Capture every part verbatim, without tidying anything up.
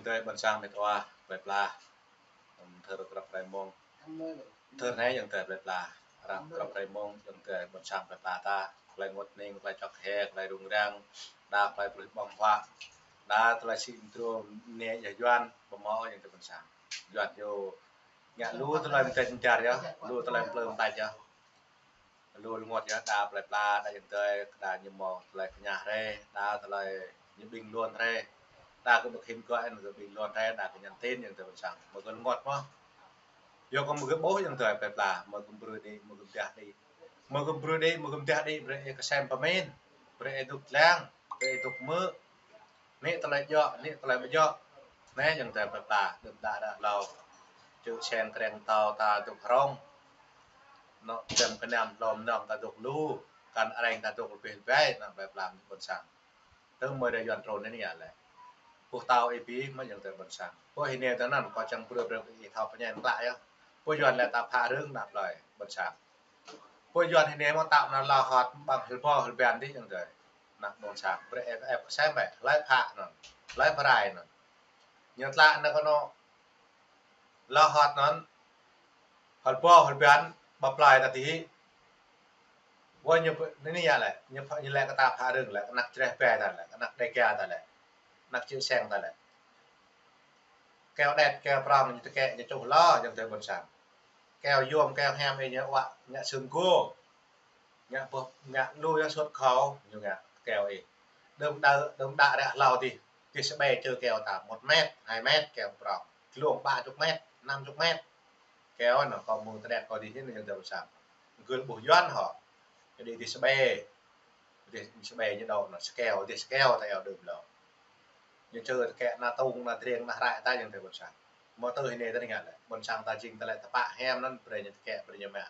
Tơi ƀôn sang mĕt wa, plơi pla. Ưm, thơ krăp rai mông. Thơ anai ayŏng adơi plơi pla. Arăng krăp rai mông, ayŏng adơi ƀôn sang plơi pla ta. Tơlơi rơngot hning, tơlơi čŏk hĕ, tơlơi rŭng răng. Đa tơlơi pơlih ƀơ̆ng huă. Đa tơlơi sĭ mơdrô anai yơh Yuan, ƀu hmâo ayŏng adơi ƀôn sang. Yuan yơh ngă lu tơlơi mơdeh mơdar yơh, lu tơlơi mơplư mơtač yơh. Lu rơngot yơh, đa plơi pla, đa ayŏng adơi, đa ñu hmâo tơlơi kơñă rai, đa tơlơi ñu ƀing lŏn rai. Đa kơ ƀu khĭn kơ ĕn kơ ƀing lŏn rai, đa kơ nhắn tin ayŏng adơi ƀôn sang. Mơ̆ kơ rơngot mơ̆. Yua kơ mơ̆ kơ ƀuh ayŏng adơi plơi pla, mơ̆ kơ brơi đĭ, mơ̆ kơ mơdah đĭ. Mơ̆ kơ brơi đĭ, mơ̆ kơ mơdah đĭ, brơi ih kơsem pơmĭn, brơi ih dŏ lăng, brơi ih dŏ hmư̆. Anai tơlơi djơ̆, anai tơlơi ƀu djơ̆. Anai ayŏng adơi plơi pla, đưm đă đă hlâo. Čư̆ seng kreng tâo ta dŏ hrŏng. Anŏ čem kơnăm hlŏm nŏng ta dŏ lu. Kăn areng ta dŏ lơbih lơbai, anŏ plơi pla ƀôn sang. Tơm mơi đa Yuan trôn anai yơh lĕ. Ƀuh tâo ih pi mơ̆ ayŏng adơi ƀôn sang. Ƀuh hĭ anai tơ anŭn kâo čang brơi brơi ih thâo pơñen klă yơh. Ƀuh Yuan lĕ ta phă rưng anŏ plơi ƀôn sang. Ƀuh Yuan hĭ anai mơ̆ tao anŭn lŏ hŏt ƀăng hil bô hil ban đĭ ayŏng adơi. Anŏ ƀôn sang. Brơi ĕp ĕp kơsem ƀĕ. Hlơi phă anŭn. Hlơi pơrai anŭn. Ñu tlă anŭn kơ anŏ lŏ hŏt anŭn. Hil bô hil ban ƀă plơi ta tih. Ƀuh ñu pơ-, anai yơh lĕ. Ñu phă-, ñu lĕ kơ ta phă rưng lĕ. Kơ anăk čreh ƀe ta lĕ. Kơ anăk Dega ta lĕ. Anăk čư̆ seng ta lĕ. Keo đet, keo prong ñu tơkĕ ñu čuh lŏ ayŏng adơi ƀôn sang. Keo yôm, keo hiam ih ñu wă, ngă sưng gô. Ngă ƀuh, ngă lu yơh sut khâu, ñu ngă keo ih. Đưm đă, đưm đă ră hlâo tih, tih sơƀe čơ keo ta, một mét, hai mét keo prong. Tlông ba chục mét, năm chục mét. Keo anŭn kâo mơ̆ng tơdet kâo tih anŭn ayŏng adơi ƀôn sang. Gưl ƀuh Yuan hŏ. Jadi tih sơƀe. Tih sơƀe ñu dŏ anŭn, skeo, tih skeo ta eo đưm hlâo. Ñu čơ tơkĕ ană tŭng, ană driêng, ană hră ta ayŏng adơi ƀôn sang. Mơ̆ tơ hĭ anai ta ngă lĕ. Ƀôn sang ta jing tơlơi tơpă hiam anŭn, brơi ñu tơkĕ, brơi ñu mă.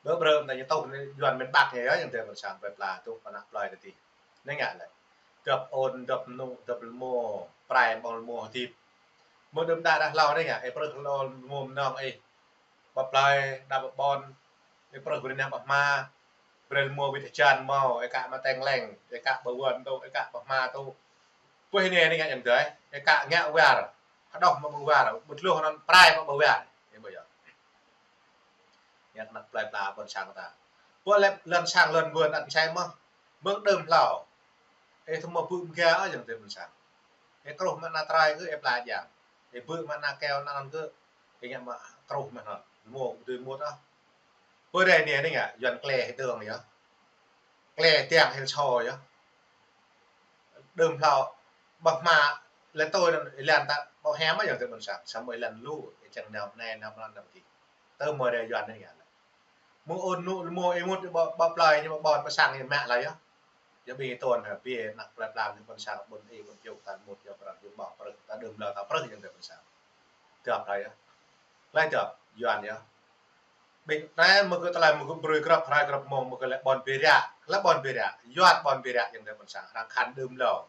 Ƀơ brơi ta ñu tŭ anai Yuan mĭn ƀăk ñu yơh ayŏng adơi ƀôn sang plơi pla dŏ pơ anăk plơi ta tih. Anai ngă lĕ. Dŏp ôn, dŏp mơnŭ, dŏp rơmô, prai ƀơ̆ng rơmô hơdip. Mơ̆ đưm đă đă hlâo anai ngă, ih prơh hlâo rơmô mơnơ̆ng ih. Ƀă plơi, đa ƀă ƀôn, ih prơh brơi anai ƀă hma, brơi rơmô ƀĭt hơjan hmâo, ih kă mă teng leng, ih kă ƀă wơ̆n tŭ, ih kă ƀă hma tŭ. Ƀuh anai anai ngă ayŏng adơi, ih kă ngă war, hơđŏh mă ƀă war, ƀu tluh anŭn prai mă ƀă war. Ih ƀuh yơh. Ngă anăk plơi pla ƀôn sang ta. Ƀuh lĕ lŏn sang lŏn wơ̆n ăt mơsĕ mơ̆. Mơ̆ng đưm hlâo. Ih tơma bư̆ mơga ayŏng adơi ƀôn sang. Ih truh mă ană trai kơ ih pla jang. Ih bư̆ mă ană keo anŭn kơ ih ngă mă truh mă anŭn. Mơ̆ dui mŭt ah. Pơ đai anai anai ngă Yuan klĕ hĭ tơng yơh. Klĕ tiang hĭ sô yơh. Đưm hlâo ƀă hma lĕ tui anŭn ih lăng ta ƀu hiam ayŏng adơi ƀôn sang. Samơ̆ ih lăng lu, ih čang nao anai nao anŭn nao tih. Tơm mơi đa Yuan anai ngă lĕ. Mơ̆ ôn nŭ lơmô ih mŭt ƀă, ƀă plơi ñu ƀă ƀôn ƀă sang ñu mă lơi yơh. Yua ƀing ih tŭn hă, ƀing anăk plơi pla ñu ƀôn sang ƀôn ih ƀôn piôk ta mŭt yua prăk yua ƀă prăk ta đưm hlâo ta prơh ayŏng adơi ƀôn sang. Dŏp lơi yơh. Lơi dŏp, Yuan yơh. Ƀing anai mơ̆ kơ tơlơi mơ̆ kơ brơi grăp hrơi grăp mông mơ̆ kơ lĕ ƀôn ƀiă ră, lĕ ƀôn ƀiă ră, Yuan ƀôn ƀiă ră ayŏng adơi ƀôn sang, arăng khăn đưm hlâo.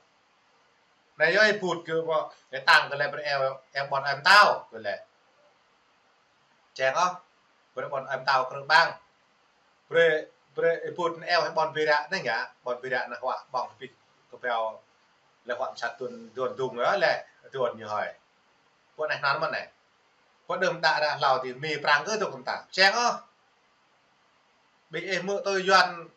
Anai yơh ih put kơ ƀă, ih tăng kơ lĕ brơi eo, eo ƀôn ơi mơtao kơ lĕ. Čeng ôh, brơi ƀôn ơi mơtao krư̆ ƀăng. Brơi, brơi ih put eo ƀôn ƀiă ră anai ngă, ƀôn ƀiă ră anai huă ƀơ̆ng pit kơ peo lĕ huă mơsat tuôn, tuôn dŭng yơh lĕ, tuôn ñu hơi. Ƀuh anai anŭn mơ̆n anai. Ƀuh đưm đă ră hlâo tih Mi Prăng kơ dŏ kơ ta. Čeng ôh. Ƀing ih mơ̆ tui Yuan,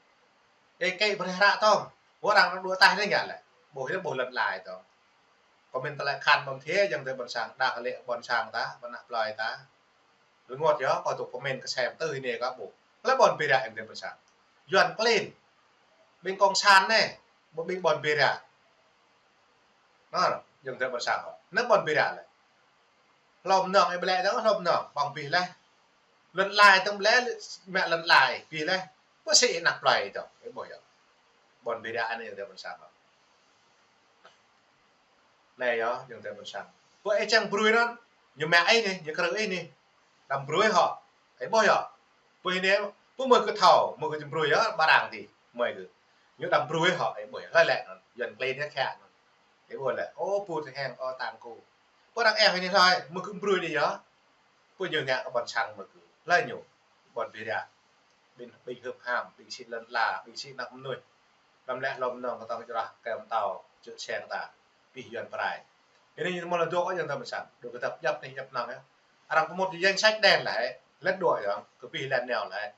ih kĕ brơi hră tŏng. Ƀuh arăng dŏ taih anai ngă lĕ. Ƀuh yơh ƀuh lŏn lai tŏng. Kơ mĭn tơlơi khăn ƀơ̆ng thiê ayŏng adơi ƀôn sang, đa kơ lĕ ƀôn sang ta, ƀă anăk plơi ta. Rơngot yơh, kơ tŭ kơ mĭn kơsem tơ hĭ anai kơ ƀuh. Lĕ ƀôn ƀiă ră ayŏng adơi ƀôn sang. Yuan klin. Ƀing cộng sản anai, ƀu ƀing ƀôn ƀiă ră. Anŭn, ayŏng adơi ƀôn sang. Anai ƀôn ƀiă ră lĕ. Hlŏm nŏng, ih ƀu lĕ dơ̆ng hlŏm nŏng, ƀơ̆ng pih leh. Lŏn lai tơm lĕ, mă lŏn lai, pih leh. Ƀu sĭ anăk plơi tŏng, ih ƀuh yơh. Ƀôn ƀiă ră anai ayŏng adơi ƀôn sang. Anai yơh, ayŏng adơi ƀôn sang. Ƀuh ih čang brơi anŭn, ñu mă ih anai, ñu krư̆ ih anai. Đăm brơi hŏ. Ih ƀuh yơh. Ƀuh anai, ƀuh mơi kơ thâo, mơi kơ čang brơi yơh, ƀă arăng tih, mơi kơ. Ñu đăm brơi hŏ, ih ƀuh yơh. Hlơi lĕ anŭn, Yuan klin yơh khă anŭn. Ih ƀuh lĕ, ô, put heng, ô, tang ku. Ƀuh arăng eo anai hlơi, mơi kơ brơi đĭ yơh. Ƀuh ñu ngă kơ ƀôn sang mơi kơ. Hlơi ñu, ƀôn ƀiă ră. Ƀing, ƀing hưp ham, ƀing sĭ lŏn la, ƀing sĭ anăk mơnuih. Đăm lĕ hlŏm nŏng kơ tŏng črah, keo mơtâo, čư̆ seng ta. Pih Yuan prai. Anai ñu mơ̆ lĕ dŏ ayŏng adơi ƀôn sang. Dŏ kơdŏp djŏp anai djŏp anŭn yơh. Arăng pơmŭt jing sạch đen lĕ. Lĕ dŏ ayŏng, kơ pih lĕ nao lĕ.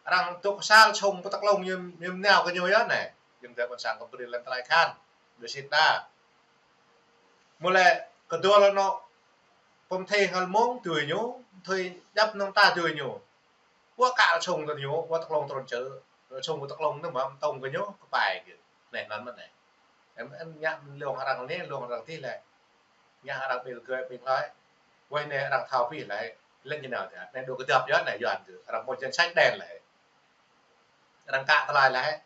Arăng dŏ kơsal sông pơtơklông ñu, ñu nao kơ ñu yơh anai. Ayŏng adơi ƀôn sang kơ brơi lĕ tơlơi khan. Dŏ sĭt đa. Mơ̆ lĕ kơdŏl anŭn pơm thê hal mông tui ñu, thê djŏp anŭn ta tui ñu. Wă kă sông tơ ñu, wă tơklông trŭn čơ, sông wă tơklông anŭn mơ̆ tông kơ ñu, kơ pai kơ. Anai anŭn mơ̆n anai. Em, em ngă lông arăng anai, lông arăng tih lĕ. Ngă arăng ƀil gơi ƀing hlơi. Wơ̆t anai arăng thâo pih lĕ, lĕ ñu nao tơ. Anai dŏ kơdŏp yơh anai Yuan tơ. Arăng pơmŭt jing sạch đen lĕ. Arăng kă tơlơi lĕ.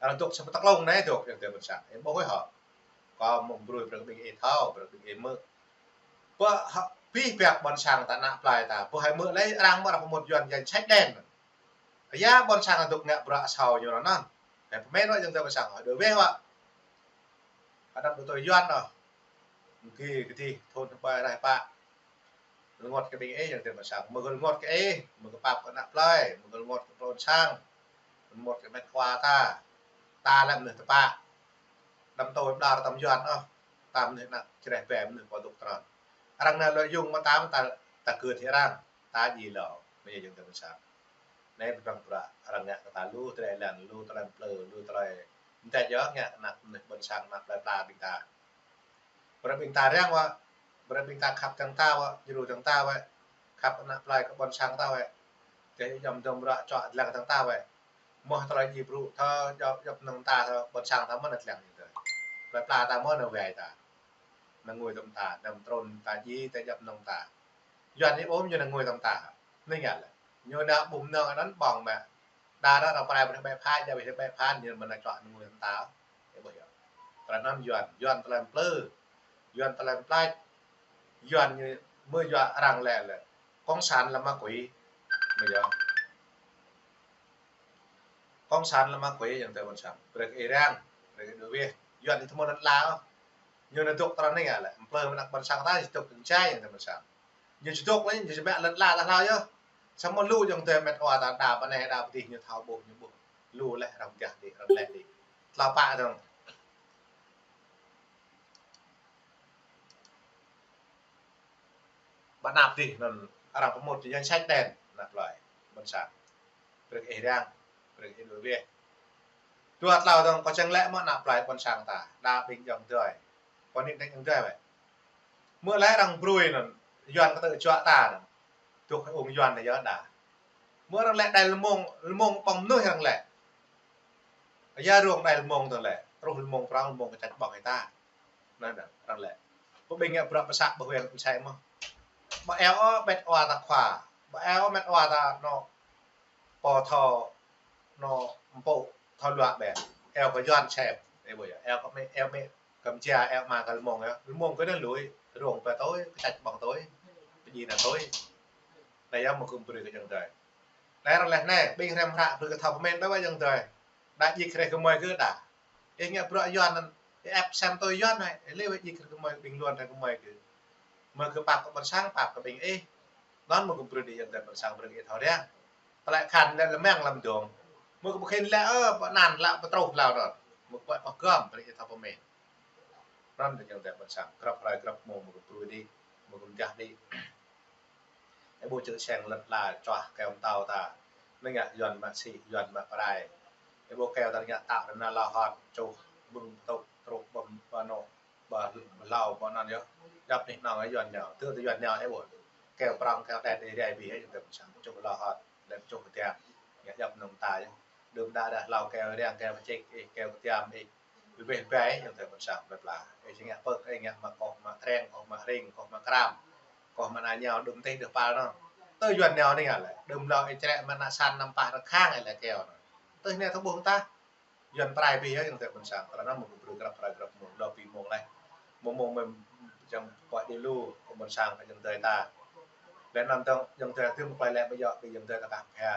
Arăng dŏ sa pơtơklông anai dŏ ayŏng adơi ƀôn sang. Ih ƀuh wơ̆t hŏ. Kâo mơ̆ng brơi brơi ƀing ih thâo, brơi ƀing ih hmư̆. Pơ hŏ, pih pơhiăp ƀôn sang ta ană plơi ta. Pơ hai hmư̆ lĕ arăng mơ̆ arăng pơmŭt Yuan jing sạch đen. Ơ yă ƀôn sang dŏ ngă bruă asâo ñu anŭn. Anai pơmĭn wơ̆t ayŏng adơi ƀôn sang, hơdơ̆ weh wơ̆t. Hơdơ̆p dŏ tui Yuan ôh. Mơ̆ng kơ kơdih thŭn ƀai rai pă. Rơngot kơ ƀing ih ayŏng adơi ƀôn sang. Mơ̆ kơ rơngot kơ ih, mơ̆ kơ pap kơ ană plơi, mơ̆ kơ rơngot kơ ƀôn sang. Rơngot kơ met wa ta. Ta lĕ mơnuih tơpă. Đăm tui ƀlŏr tơm Yuan ôh. Ta mơnuih ană čơreh ƀe mơnuih pô dŏ trơn. Arăng nao lŏ yŭng mă ta mơ̆ ta, ta kưt hĭ arăng. Ta djai lŏ. Mơ̆ ayŏng adơi ƀôn sang. Anai pơdrŏng bruă arăng ngă kơ ta lu tơlơi lăng, lu tơlơi plư, lu tơlơi. Mơ̆ tơdah yơh ngă kơ ană mơnuih ƀôn sang ană plơi pla ƀing ta. Brơi ƀing ta răng wơ̆t, brơi ƀing ta khăp tơ̆ng ta wơ̆t, djru tơ̆ng ta wơ̆t, khăp ană plơi kơ ƀôn sang ta wơ̆t. Tơdah yôm dŏm ră čuă lăng tơ̆ng ta wơ̆t. Mơ̆ tơlơi djai brŭ thâo djŏp, djŏp anŭn ta thâo ƀôn sang ta mơ̆ anŭn lăng ñu tơ. Plơi pla ta mơ̆ anŭn wai ta. Anŭn ngui tơ̆m ta, anŭn trŭn ta djai tơ djŏp anŭn ta. Yuan anai ƀuh ñu anŭn ngui tơ̆m ta. Anai ngă lĕ. Ñu anŭn ƀuh anŭn anŭn ƀơ̆ng mă. Đa đa arăng pơrai ƀơi ƀĕ phan, djai ƀơi ƀĕ phan, ñu mơ̆ anŭn čuă anŭn ngui tơ̆m ta. Ih ƀuh yơh. Tơlơi anŭn Yuan, Yuan tơlơi plư. Yuan tơlơi plač. Yuan ñu mơ̆ Yuan arăng lĕ lĕ. Cộng sản là ma quỷ. Mơ̆ yơh. Cộng sản là ma quỷ ayŏng adơi ƀôn sang. Brơi kơ ih răng, brơi kơ ih dŏ weh. Yuan ñu tơmơ̆ lŏn ala ôh. Ñu anŭn dŏ trơn anai ngă lĕ. Plư mơ̆ ană ƀôn sang ta, dŏ kơ čai ayŏng adơi ƀôn sang. Ñu či dŏ lĕ, ñu či mă lŏn ala ta hlâo yơh. Samơ̆ lu ayŏng adơi met wa ta đa pơ anai đa pơ adih ñu thâo ƀuh ñu ƀuh. Lu lĕ arăng pơdah đĭ, arăng lĕ đĭ. Tơlơi pă dơ̆ng. Ƀơi anăp adih anŭn arăng pơmŭt jing sạch đen ană plơi ƀôn sang. Brơi kơ ih răng, brơi kơ ih dŏ weh. Dua tlâo dơ̆ng kâo čang lĕ mơ̆ ană plơi ƀôn sang ta, đa ƀing ayŏng adơi. Kâo nik nik ayŏng adơi wơ̆t. Mơ̆ lĕ arăng brơi anŭn, Yuan kơ tơčuă ta anŭn. Dŏ ung Yuan anai yơh đa. Mơ̆ arăng lĕ đai lơmông, lơmông ƀơ̆ng mơnuih arăng lĕ. Yua rông đai lơmông tơ lĕ, truh lơmông prong lơmông kơ čăt ƀơ̆ng ih ta. Anŭn, anŭn, arăng lĕ. Pơ ƀing ngă bruă pơsăh ƀu hweng pơsai mơ̆. Ƀu eo ôh met wa ta khua. Ƀu eo ôh met wa ta anŭn pô thâo anŭn mpŭ thâo luă ƀĕ. Eo kơ Yuan sem. Ih ƀuh yơh. Eo kơ mĕ, eo mĕ kơ mơjia, eo mă kơ lơmông yơh. Lơmông kơ anŭn lui. Rông pơ tui, kơ čăt ƀơ̆ng tui. Pơdjai anŭn tui. Anai yơh mơ̆ kơ brơi kơ ayŏng adơi. Anai arăng lĕ anai, ƀing hrăm hră brơi kơ thâo pơmĭn đa wơ̆t ayŏng adơi. Đa djik rĕh kơ mơi kơ đa. Ih ngă bruă Yuan anŭn, ih ĕp sem tui Yuan anai, ih lĕ wơ̆t djik rĕh kơ mơi, ƀing luôn rĕh kơ mơi kơ. Mơ̆ kơ pap kơ ƀôn sang, pap kơ ƀing ih. Anŭn mơ̆ kơ brơi đĭ ayŏng adơi ƀôn sang brơi kơ ih thâo răng. Tơlơi khan lĕ lơmăng lăm dŏng. Mơ̆ kơ ƀu khĭn lĕ, ơ, pơanăn lă pơtruh hlâo anŭn. Mơ̆ kơ pơgŏm brơi kơ ih thâo pơmĭn. Anŭn ayŏng adơi ƀôn sang, grăp hrơi grăp mông mơ̆ kơ brơi đĭ, mơ̆ kơ mơdah đĭ. Ih ƀuh čư̆ seng lŏn ala čuah keo mơtâo ta. Anai ngă Yuan mă sĭ, Yuan mă pơrai. Ih ƀuh keo ta ngă tao rơna lŏ hŏt, čuh, ƀơ̆ng tŭk, truh ƀơ̆m pơnô, ƀă, ƀă hlâo, ƀă anŭn yơh. Djŏp anih anŏ Yuan nao, tơ tơ Yuan nao ih ƀuh. Keo prong, keo đet, ih rai ƀĭ, ayŏng adơi ƀôn sang, čuh lŏ hŏt, lĕ čuh kơtiam. Ngă djŏp anŭn ta yơh. Đưm đă đah hlâo keo răng, keo pơčik, ih, keo kơtiam, ih. Lĕ ƀĕ ƀĕ ayŏng adơi ƀôn sang plơi pla. Ih či ngă pơ̆k, ih ngă mă koh, mă treng, koh mă hring, koh mă kram, koh mă anai ñu đưm tih đưm pal anŭn. Tơ Yuan nao anai ngă lĕ. Đưm lŏ ih črĕ mă ană san năm pah rơkhang ih lĕ keo anŭn. Tơ anai thâo ƀuh tah. Yuan pơrai ƀĭ yơh ayŏng adơi ƀôn sang. Tơlơi anŭn mơ̆ kơ brơi grăp hrơi grăp mông, lŏ pi mông leh. Mông mông mơ̆ jang pơ̆k đĭ lu kơ ƀôn sang kơ ayŏng adơi ta. Lĕ anŭn tơ̆ng ayŏng adơi tơm klai lĕ ƀu djơ̆ kơ ayŏng adơi ta kah pha.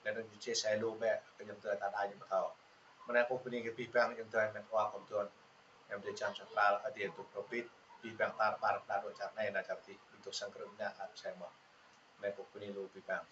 Lĕ anŭn ñu chia sẻ lu ƀĕ kơ ayŏng adơi ta đa ñu ƀu thâo. Mơ̆ anai kâo bơni kơ abih bang ayŏng adơi met wa kơ tơ̆n. Em dêh čan sa pral adih tŭ prŏbit, abih bang tar ƀar đa dŏ čar anai nao čar adih, ƀing tŭ sang krư̆ mơnă ăt pơsai mơ̆n. Anai kâo bơni lu abih bang.